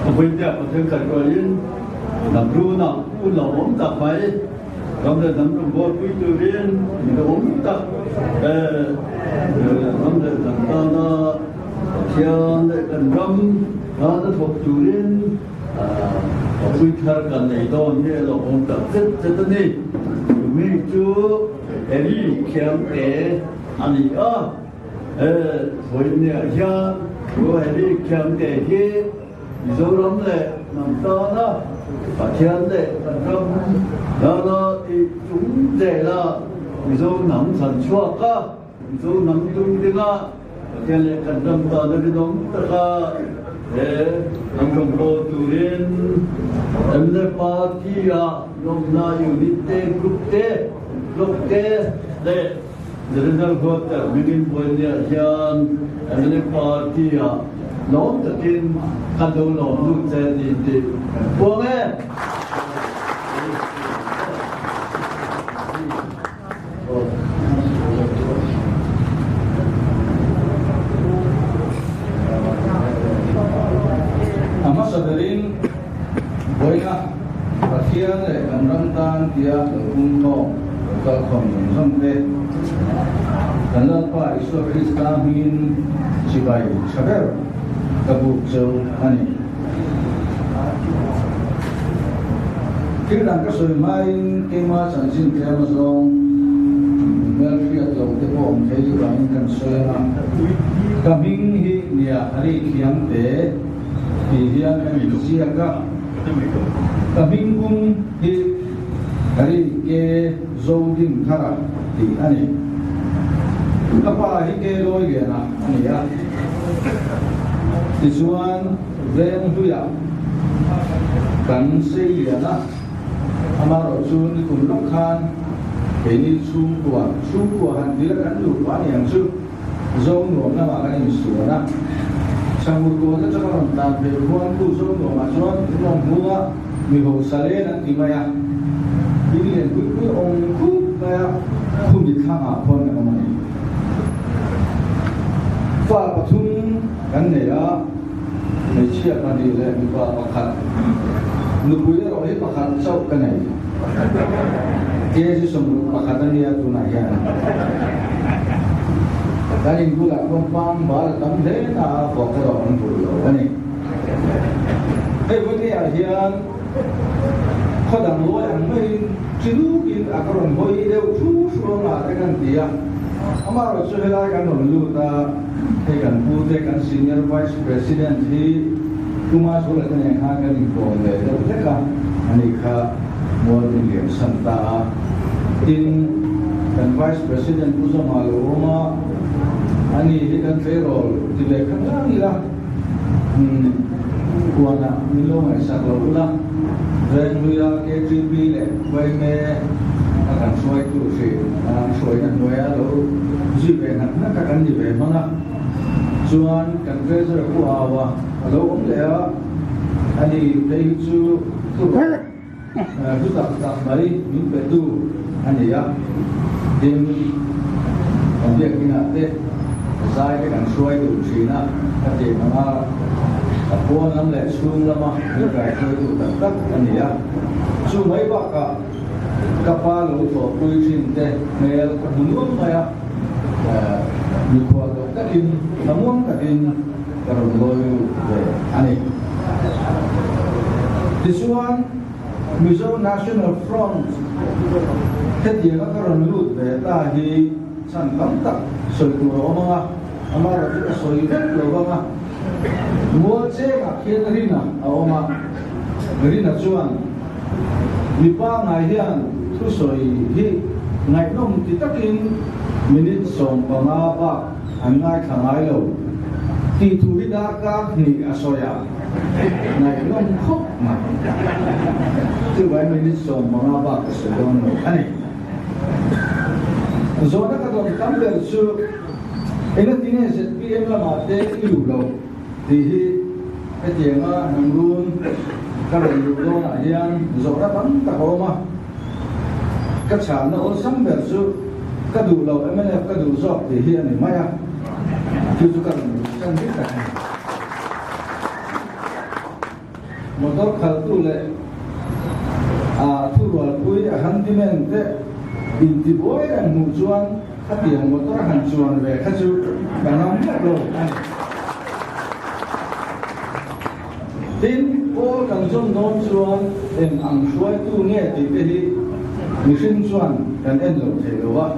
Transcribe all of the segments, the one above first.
Vawitea Pathian kaihruaiin Lamruna pu lo awm tak mai ram leh hnam rawngbawlpui turin mi awm tak ram leh hnam tana Pathian leh kan ram tana thawk turin pui thar kan nei dawn hi a lo awm tak zet zet a ni. Chumi chu Eli Khiangte a ni a. He vawinia hian Pu Eli Khiangte hi Mizoram leh hnam tana Pathian leh kan ram tana tih chung zela Mizo hnam chhan chhuak a, Mizo hnam tum dinga Pathian leh kan ram tana rinawm taka he hnam rawngbâwl turin mla Party-a lawmna unit te, group te, block te leh General Headquarter hmingin Vawinia hian mla Party-ah lawm takin kan lo lawm lut che ni tih kan puang e. A hmasa berin Vawiina Pathian leh kan ram tan tia lo pumkhawm lo kalkhawm zawng zawng te, kan Lalpa Isua Krista hmingin chibai tha ber ka buk cheu a ni. Thil dang ka sawi hmain keima chanchin tlem azawng hmelhriat lo te pawh awm thei vangin kan sawi ang a, ka hming hi nia Hari Khiangte tih hian ka inziak a, ka hming pum hi Hari Ke Zodinthara tih a ni. Ka pa hi Ke Lawiliana a ni a, tichuan veng hluiah kan sei lian a, amaherawh chu nikum lawk khan keini chhungkua, chhungkua han ti la kan nupa a ni ang chu, Zonuam lamah kan insuan a, Chhangmur kawn atanga rawn tlan phei khuan khu Zonuamah chuan in rawn hmu a, mi hausa len an ti mai a, in lian pui pui awm khup mai a, khumi thlangah khuan kan awm a ni. Fa pathum kan nei a, hmeichhia pahnih leh mipa pakhat, nupui erawh hi pakhat chauh ka nei. Kg 61 a nia tunah hian. Kan in bulah khuan pang bal a tam hle na a, vawk erawh an bul lo a ni. Hei vawniah hian khaw dang lawi ang maiin chilukin a ka rawn hawi deuh thu hruang ah te kan ti a, amaherawhchu helai kan rawn lut a, hei kan pu te kan senior vice president hi Tuma chu la te nen khan kan inkawm ve deuh hlek a, ani kha mual min liam san ta a. Tin, kan Vice President Pu Zama lo awm a, ani hi kan tleirawl ti ve kha ngang ila, umm, huanah min lo ngaihsak lo ula, Venhluia KTP leh Vaime a kan hruaitu hrih an hruaina hnuaia lo zui ve hnak hnak a kan ni ve hmang a. Chuan kan Treasurer Pu Aua a lo awm leh a, ani phei hi chu thu thu tak tak mai min pe tu a ni a, tin kan biakinah te zai te kan hruai duh thin a, ka tih ang a, a pawn lam leh chhung lama min kaihruai duh tak tak a ni a, chu mai bakah ka pa lo thawhpui thin te hmel ka hmu nuam mai a. Mikhual dawh takin thlamuang takin ka rawn lawi lut ve a ni. Tichuan, Mizo National Front hetianga ka rawn lut ve ta hi chhan tam tak sawi tur a awm ang a, amaherawh chu ka sawi vek lo vang a. Mual chengah khian Rina a awm a, Rina chuan Mipa ngai hian thusawi hi ngaihnawm ti takin minute 15 bak an ngaithla ngai lo tih thu hi darkar hnih a sawi a, ngaihnawm khawp mai. Chuvai minute 15 bak a sawi dawn lo a ni. Zawhna ka dawn tam ber chu engatinge zpm lamah te i luh loh? Tih hi hetianga hnamrun ka rawn luh dawnah hian zawhna tam tak a awm a, ka chhanna awlsam ber chu ka duh lo mnf ka duh zawk tih hi a ni mai a, chu chu ka rawn luh chan dik tak a ni. Motor khalhtu leh a thurualpui a handyman te intibuai reng hmuh chuan khatiang motor han chuan ve kha chu ka ngam meuh lo a ni. Tin, pawl kan zawm dawn chuan eng ang hruaitu nge tih te hi mihring chuan kan en lo thei lo a.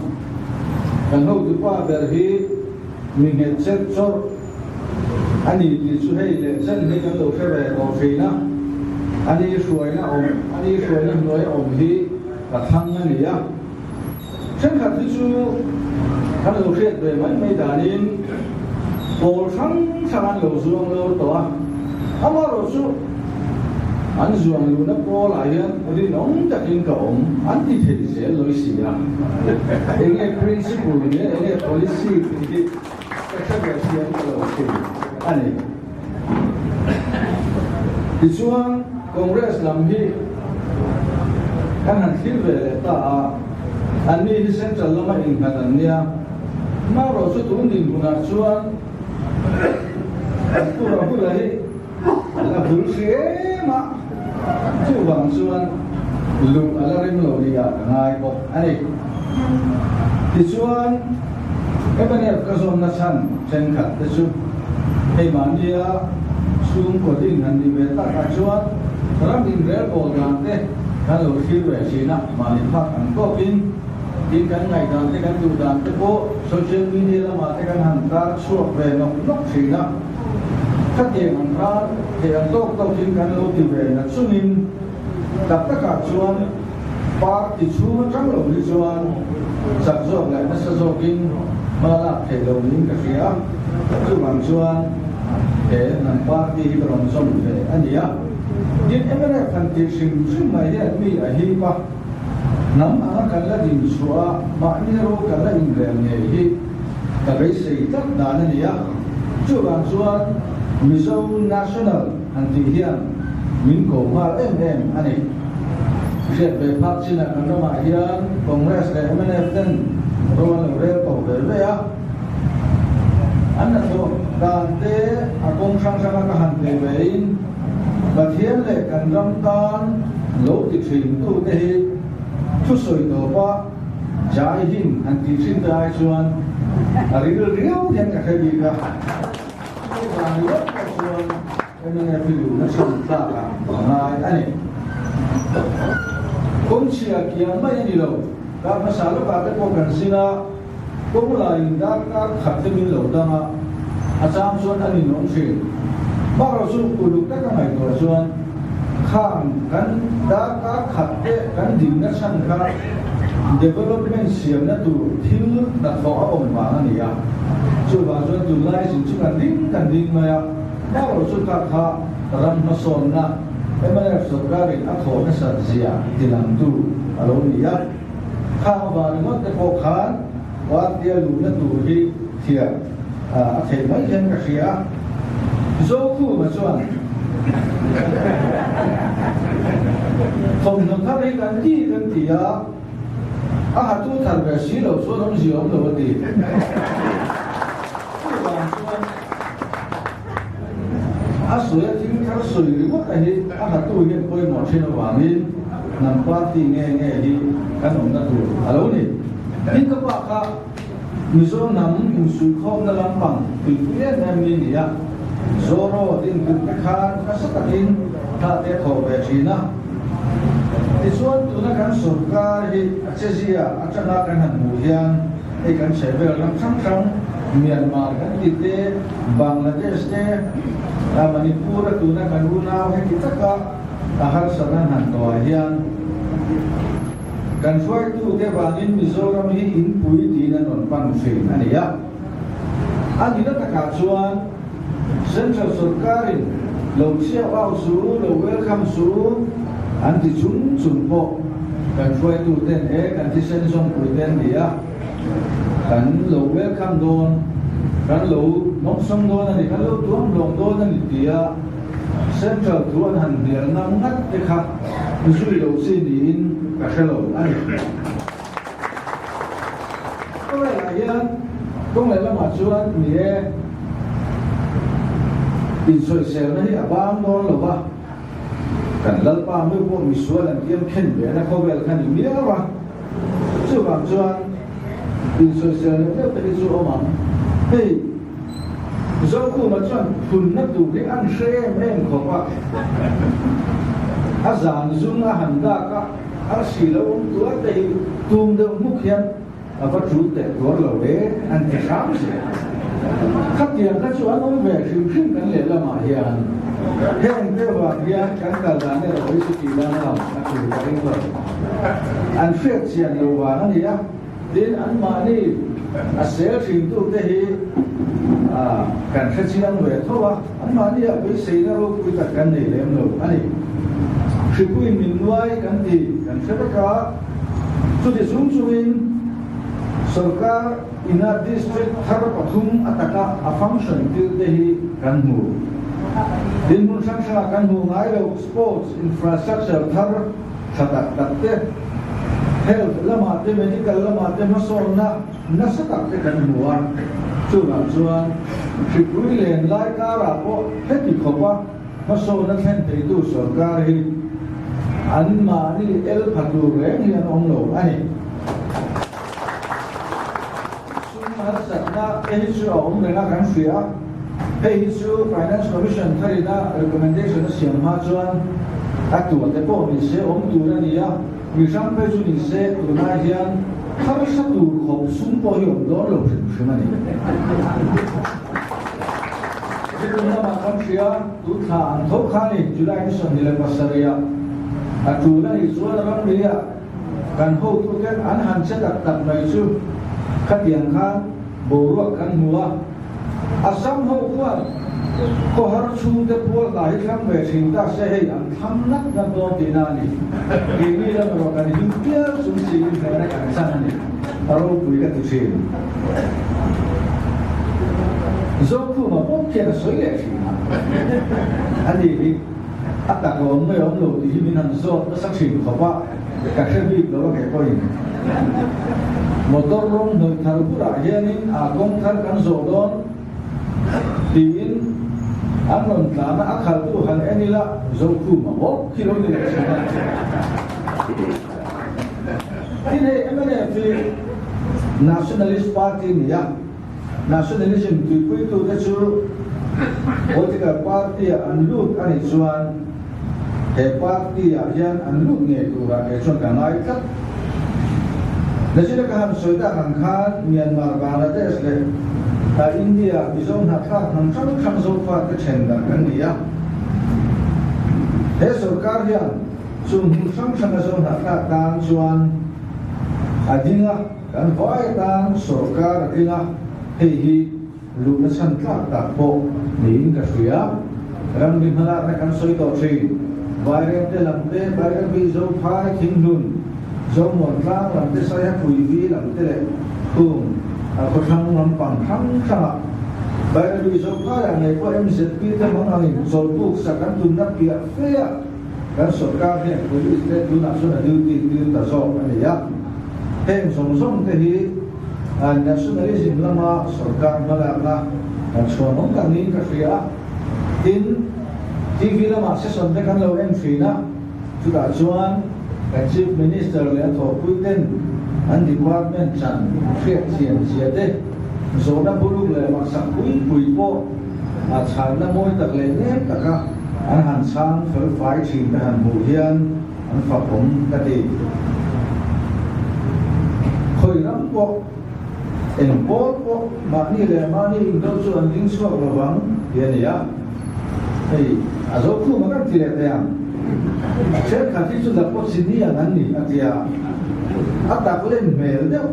Kan hotupa ber hi mi nghet chet chawrh a ni tih chu hei leh chen hi kan lo hre ve tawh thin a. A ni hruaina awm, a ni hruaina hnuai awm hi ka thlang a ni a. Thenkhat hi chu kan lo hriat ve mai mai danin pawl hrang hrang an lo zuang lawr tawh a, amaherawh chu an zuang luhna pawlah hian rinawm takin ka awm an ti thei zel lawi si a, enge principle nge enge policy tih hi ka hre ve thiam ta lo thin a ni. Tichuan, Congress lam hi kan han thlir ve leh ta a, anni hi Central lama innghat an nia. Hmarawh chu tun dinhmunah chuan Pu Rahula hi a bul hri em a, chuvang chuan luh a la rem lo nia ka ngai bawk a ni. Tichuan, mnf ka zawnna chhan thenkhat te chu hei mahnia chhungkaw ding han ni ve takah chuan ram inrel bawl dan te kan lo thlir ve thin a, mahni phak ang tawkin tin kan ngaihdan te kan duh dan te pawh social media lamah te kan han tar chhuak ve nawk nawk thin a, khatiang ang khan thei ang tawk tawkin kan lo ti ve na chungin tak takah chuan Party chhung atang lo hi chuan chak zawk leh nasa zawkin hma lak theih lo niin ka hria. Chuvang chuan he hnam party hi ka rawn zawm ve a ni a. Tin, mnf han tih hrim hrim mai hian mi a hip a, hnam anga kan la din chhuah a, mahni ro kan la inrel ngei hi ka beisei tlat dan a ni a. Chuvang chuan Mizo National han tih hian min ko nghal em em a ni. Hriat ve phak chinah kan ramah hian Congress leh mnf ten ro an lo rel tawh ve ve a. An hnathawh dan te a kawng hrang hranga ka han pe vein Pathian leh kan ram tan lo ti thin tu te hi thusawi tawpa jai hin han tih thin te ai chuan a ril riau hian ka hre bik a. Chuvang ringawt pawh chuan Mnf hi luhna chhan tlak ah a ngai a ni. Kawngchhia kiang mai a ni lo, kar hmasa lawkah te pawh kan zin a, kawng laiin darkar khat te min lo dang a, a chang chuan a ninawm thin. Bakro chu uluk taka ngaihtuah chuan khang kan darkar khat te kan dinna chhan kha development siamna tur thil hnathawh a awm vang a ni a, chuvang chuan tunlai zin chu kan ding kan ding mai a. Hmawr chu kha kha ram hmasawnna mnf sorkarin a thawh nasat zia tilangtu a lo ni a. Khang avang ringawt te pawh khan party a luhna tur hi thiam a theih mai hian ka hria a. Zokhuma chuan thawmhnaw thar hi kan ti kan ti a, a hatu thar ve si lo chuan awmzia awm lo a ti. Chuvang chuan a sawi a thil thar sawi ringawt a hi a hatu hian pawimawh thin avangin hnam party nge nge hi kan awmna tur a lo ni. Tin ka pa kha Mizo hnam insuihkhawmna lampang tuipui em em mi ni a, Zoro din kum te khan nasa takin thla te a thawh ve thin a. Tichuan tuna kan sawrkar hi a chezia atanga kan han hmuh hian Hei kan chhehvel ram hrang hrang Myanmar kan ti te, Bangladesh te, Manipur a tuna kan unau heti taka a harsatna han tawhah hian kan hruaitute vangin Mizoram hi inpui tiin an rawn pan thin a ni a. A nihna takah chuan Central sawrkarin lo chhiau au su, lo welcome su an ti chung chung pawh kan hruaituten e kan thisen zawngpuite an ni a, kan lo welcome dawn, kan lo nawmsawm dawn a ni, kan lo tuam hlawm dawn a ni tia Central thu an han hnial ngam ngat te kha zui lo chi niin ka hre lo a ni. Khawvelah hian kawng leh lamah chuan ni e, insawiselna hi a bang dawn lo va. Kan Lalpa meuh pawh misual an kiam khen ve na khawvel kha ni miau a. Chuvang chuan insawisel deuh deuh te hi chu awm ang. Hei Zokhuma chuan phunna tur hi an hre em em khawp a, a zan zung a han dak a, arsi lo awm tuar te hi tum deuh hmuk hian A va tul teh tuar lo e, an ti hram zel. Khatiang kha chu an awm ve hrim hrim kan lehlamah hian. Heng te vang hian kan kal dan erawh hi chu tih dan a lang a tul ka ring lo. An hriat chian lo vang a ni a, tin anmahni a sel hrimtute hi kan hre chiang ve tho a, anmahni ah beiseina ropui tak kan nei lem lo a ni. Hripuiin min nuai kan ti kan hre vek a. Chuti chung chungin sorkar ina district thar pathum ataka a function tir te hi kan hmu. Dinhmun hrang hrangah kan hmuh ngai lo sports infrastructure thar tha tak tak te, health lamah te, medical lamah te hmasawnna nasa tak te kan hmu a. Chuvang chuan hripui len lai karah pawh heti khawpa Hmasawnna thlen theitu sorkar hi anmahni el pha tur reng hi an awm lo a ni. Sum harsatna te hi chu a awm reng a kan hria a, hei hi chu Finance Commission tharina recommendation a siam hma chuan a tuah te pawh ni se awm tur a ni a, mi hrang phei chu ni se tunai hian harsa tur khawp sum pawh hi awm dawn lo hrim hrim a ni. Nikum lamah kan hria, tu thla an tho kha ni, July ni 27 ah a tul a nih chuan ramri ah kan hotuten an han che tak tak mai chu khatiang khan boruak kan hmu a. Assam ho khuan khawhar chhungte pual hla hi thlang ve thin ta se hei an thlang ngat ngat dawn tihna a ni. Keini lam erawh kan him pial chung siin hmehna kan chan a ni. A ropui ka ti thin. Zokhuma bawk hian a sawi leh thin a, a ni hi a tak a awm nge awm lo tih hi min han zawt nasa thin khawp a, ka hre bik lo a kei pawhin. Motor rawng hnawih thar bulah hianin a kawng thar kan zawh dawn tiin an rawn tlan a, a khaltu han en ila Zokhuma bawk khi lo ni leh thin a. Tin hei mnf hi Nationalist Party a ni a, Nationalism tuipuitute chu political party-ah an lut a nih chuan he party-ah hian an lut ngei turah kei chuan ka ngai tlat. Nachina ka han sawi tak ang khan Myanmar, Bangladesh leh India Mizo hnahthlak hnam hrang hrang Zofate then darh kan ni a. He sorkar hian Chung hmun hrang hrang a zo hnahthlak tan chuan a ding a, kan vai atan sorkar a ding a, hei hi luhna chhan tlak tak pawh niin ka hria. Ramri hmalakna kan sawi tawh thin. Vairengte lam te, Vairengpi Zophai, Thinghlun, Zomuan tlang lam te, Saiha Puivi lam te leh khung a khawthlang lampang hrang hrangah Vairengpi Zophaiah ngei pawh MZP te hmang angin chawlhbuk sak an tumna piah fe a, Kan sorkar hian police te tunah chuan a duty tir ta zawk a ni a, heng zawng zawng te hi nationalism lama sorkar hmalakna kan chhuan awm tak niin ka hria a. Tin, TV lamah session te kan lo en thin a, chutah chuan kan Chief Minister leh a thawhpui ten an department chan hriat thiam zia te, zawhna buluk leh maksak pui pui pawh a chhanna mawi tak leh nem taka an han chhang fel fai thin te han hmuh hian an fakawm ka ti. Khawi ram pawh, eng pawl pawh mahni leh mahni indo chu an ding chhuak lo vang ti a ni a. Hei a zo khum a kan ti leh thei ang. Thenkhat hi chu Dapochini ang an ni a ti a, a tak len hmel deuh.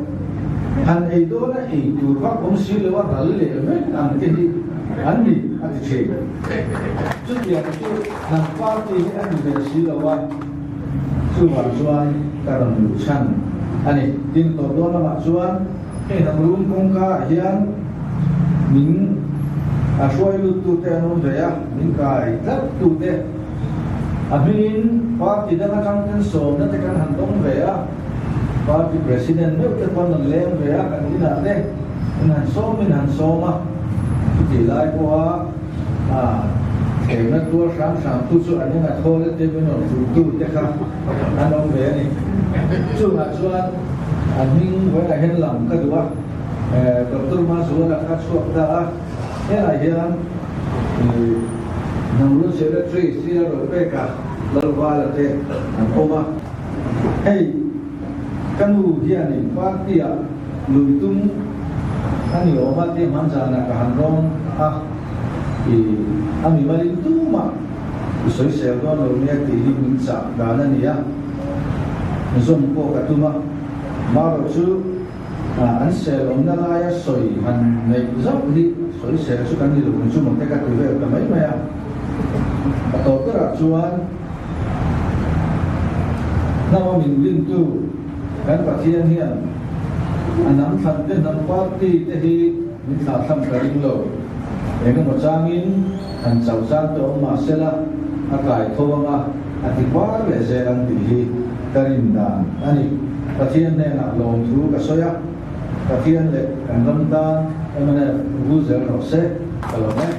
Han ei dawn a ei tur vak awm si lo a ral leh vek ang te hi an ni a ti thin. Chutiang chu hnam party hi a ni ve si lo a, chuvang chuan ka rawn luh chhan a ni. Tin, tawp dawn lamah chuan hei hnam rum kawngka ah hian min a hruai lut tute an awm ve a, min kai tlat tute a hmingin party dang atang ten sawmna te kan han dawng ve a. Party President meuh te pawn an leng ve a, kan inah te in han sawm in han sawm a, chutih lai pawha Thlemna tuar hram hram tu chu an eng a thawl e te min rawn hruh tu te kha an awm ve a ni. Chungah chuan an hming vawiinah hian lam ka duh a, Doctor Mazuala kha chhuak ta a, helaiah hian Hnamrun Secretary CR Ropeka Lalvala te an awm a. Hei ka nu hianin party-ah lui tum a ni awm a tia hman zanah ka han rawn a, i a mimalin tumah i sawisel dawn lo nia tih hi min chah dan a ni a, zawm pawh ka tum a, marawh chu an sel awmna laia sawi han neih zauh hi sawisel chu kan ni lo ang chu maw te ka ti vel ta mai mai a, a tawp berah chuan. Hnama min rintu kan Pathian hian a hnam thlan te hnam party te hi min thlahthlam ka ring lo. Engemaw changin han chauh zan te awm mah sela a kai tho anga a ti var leh zel ang tih hi ka rin dan a ni. Pathian hnenah lawmthu ka sawi a, Pathian leh kan ram tan mnf vul zel rawh se ka lawm e.